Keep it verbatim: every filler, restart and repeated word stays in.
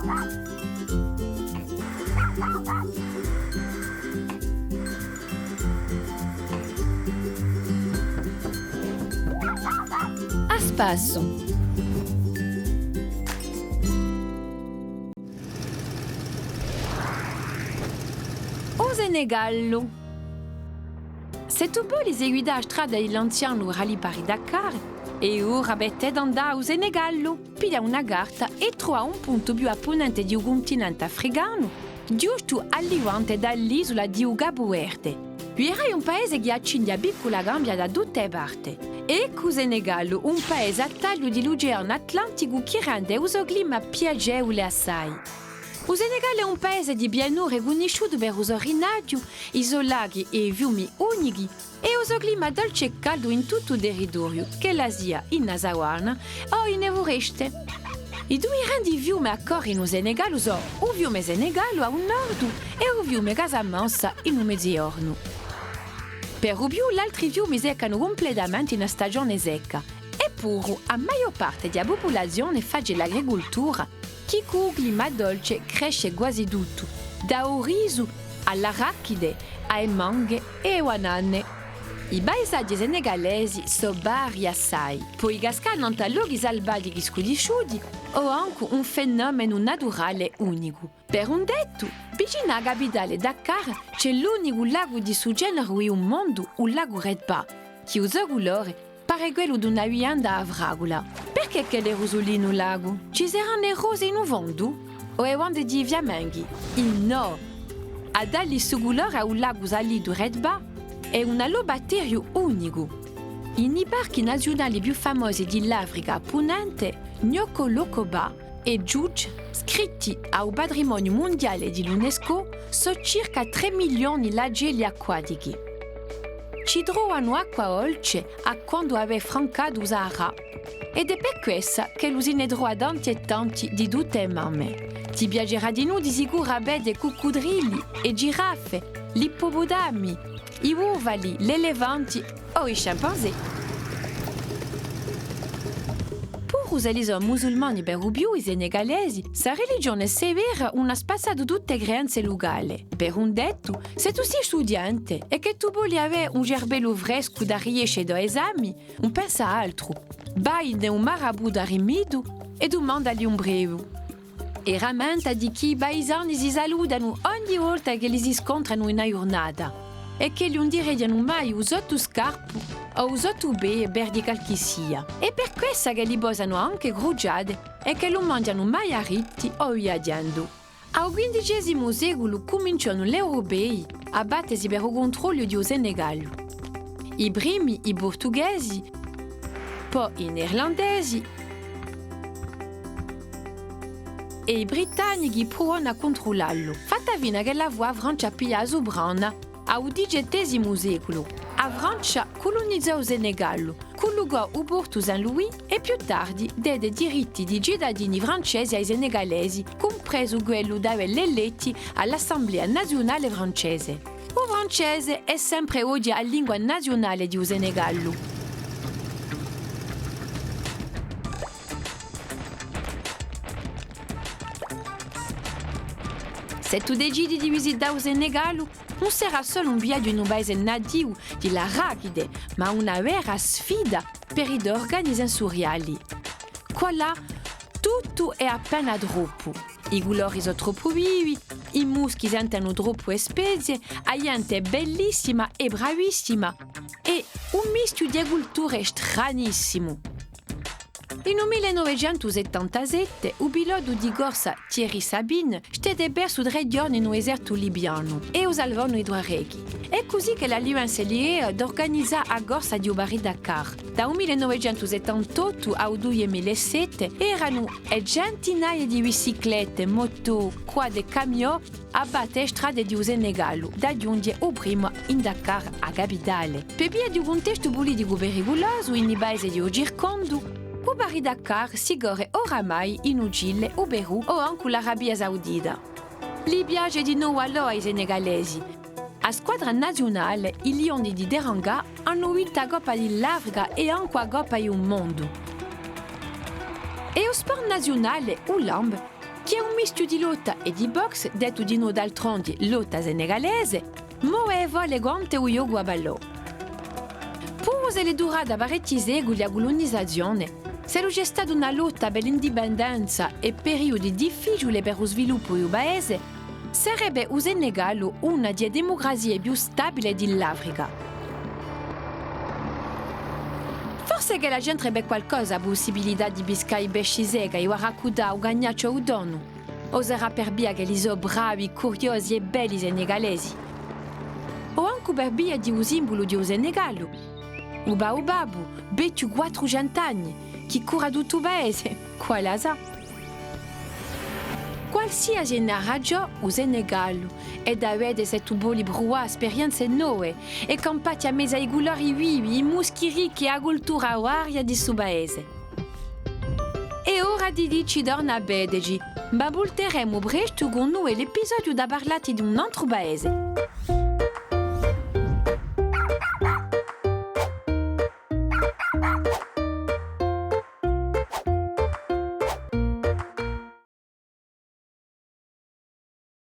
À spassu. U Senegallu. S'è tù voli seguità a strada di l'anzianu rallye Paris-Dakar, hè ora per tè d'andà à u Senegallu. Piglia una carta è trova un puntu più à punente di u cuntinente africanu, ghjustu à livante da l'isula di u Capu Verde. Viderai un paese chì accinghje a piccula Gambia da tutte e parte. Eccu u Senegallu, un paese à tagliu di l'Uceanu Atlanticu chì rende u so clima piacevule assai. U Senegallu hè un paese di pianure cunnisciutu per u so rinaghju, i so laghi è i fiumi unichi, è u so clima dolce è caldu in tuttu u territoriu, ch'ella sia in a savana o in e fureste. I dui grandi fiumi à corre in u Senegallu sò u fiume Senegallu à u nordu è u fiume Casamance in u meziornu. Per u più, l'altri fiumi seccanu cumpletamente in a stagione secca. Eppuru, a maiò parte di a pupulazione face l'agricultura, chì cù u clima dolce cresce guasi tuttu, da u risu à l'arachide, à e manghe è e banane. I paisaghji senegalesi sò vari assai, poi cascà nant'à lochi salvatichi scunnisciuti o ancu un fenomenu naturale unicu. Per un dettu, vicinu à a capitale Dakar ci hè l'unicu lagu di su generu in u mondu, u lagu Redba, chì u so culore pare quellu d'una vianda à fragula. Perchè ch'ellu hè rusulinu u lagu? Ci seranu e rose in u fondu? O e bande di i fiamenghi? Innò! À dalli stu culore à u lagu salitu Redba hè un alobatteriu unicu. In i parchi naziunali più famosi di l'Africa à punente, Niokolo-Koba è Djoudj, scritti à u patrimoniu mundiale di l'UNESCO, sò circa trè milioni l'acelli acquatichi. Ci trovanu acqua dolce à quandu avè francatu u Sahara. Ed hè per quessa ch'ellu si ne trova tanti è tanti di tutte e mamme. Ti piacerà dinù di sicuru à vede cuccudrilli è giraffe, l'ippoputami, i bufali, l'elefanti o i scimpanzé. Puru s'elli sò musulmani per u più i Senegalesi, sta religione severa ùn hà spazzatu tutte e creenze lucale. Per un dettu, s'è tù sì studiante è chì tù voli avè un cerbellu frescu da riesce i to esami, ùn pensa à altru. Vai ind'è un marabu da rimidu è dumandalli un brevu. È rammentati chì i paisani si salutanu ogni volta ch'elli si scontranu in a ghjurnata è ch'elli ùn ti reghjanu mai u sottuscarpu o u sottupede per di calchissia. Hè per quessa ch'elli posanu ancu cruciate è ch'elli ùn manghjanu mai arritti o viaghjendu. À u quindicesimu seculu cumincianu l'Europei à battesi per u cuntrollu di u Senegallu. I primi, i Purtughesi, po i Neerlandesi è i Britannichi pruvanu à cuntrullallu. Fatta fina ch'ella fù a Francia à piglià a suprana à u diciettesimu seculu. A Francia culunizò u Senegallu, cullucò u portu Saint-Louis è più tardi dete diritti di citadini francesi à i Senegalesi, cumpresu quellu d'avè l'eletti à l'Assemblea Naziunale francese. U francese hè sempre oghje a lingua naziunale di u Senegallu. S'è tù decidi di visità u Senegallu, ùn serà solu un viaghju in u paese nativu di l'arachide, ma una vera sfida per i to organi sensuriali. Quallà tuttu hè appena troppu. I culori sò troppu vivi, i muschi sentenu troppu e spezie, a ghjente hè bellissima è bravissima, è un mischju di culture stranissimu. In u mille novecentu settantasette, u pilotu di corsa Thierry Sabine stette persu trè ghjorni in u desertu libianu è u salvonu i Tuareghi. Hè cusì ch'ellu li vinse l'idea d'urganizà a corsa di u Paris-Dakar. Da u mille novecentu settantottu à u dui mila è sette eranu e centinaie di biciclette, motò, quad è camiò à batte e strade di u Senegallu, da ghjunghje u primu in Dakar, a capitale. Per via di u cuntestu puliticu periculosu in i paesi di u circondu, u Paris-Dakar si corre oramai in u Cile, u Perù o ancu l'Arabia Saudita. Li piace di novu allora à i Senegalesi. A squadra naziunale, i Lioni di Teranga, anu vintu a Coppa di l'Africa è ancu a Coppa di u Mondu. È u sport naziunale, u lamb, chì hè un mischiu di lotta è di boxe, dettu dinò d'altrondi lotta senegalese, move e folle quant'è u ghjocu à ballò. Puru s'ella hè durata parechji seculi a culunizazione, s'ellu ci hè stata una lotta per l'indipendenza è periodi difficiuli per u sviluppu di u paese, sarebbe u Senegallu una di e demucrazie più stabile di l'Africa. Forse ch'ella c'entre per qualcosa a pussibilità di piscà i pesci secchi, i barracuda, u cagnacciu à u tonnu. O sarà per via ch'elli sò bravi, curiosi è belli i senegalesi. O ancu per via di u simbulu di u Senegallu, u baobabu, vechju quattrucentu anni, chì cura tuttu u paese, quale a sà. Qualsiasi hè a ragiò, u Senegallu hè da vede s'è tù voli pruvà sperienze nove è campatti à mezu à i culori vivi, i muschi ricchi è a cultura varia di stu paese. Hè ora di dì ci torna à vedeci, ma vulteremu prestu cù un nuvelu episodiu da parlatti d'un antru paese.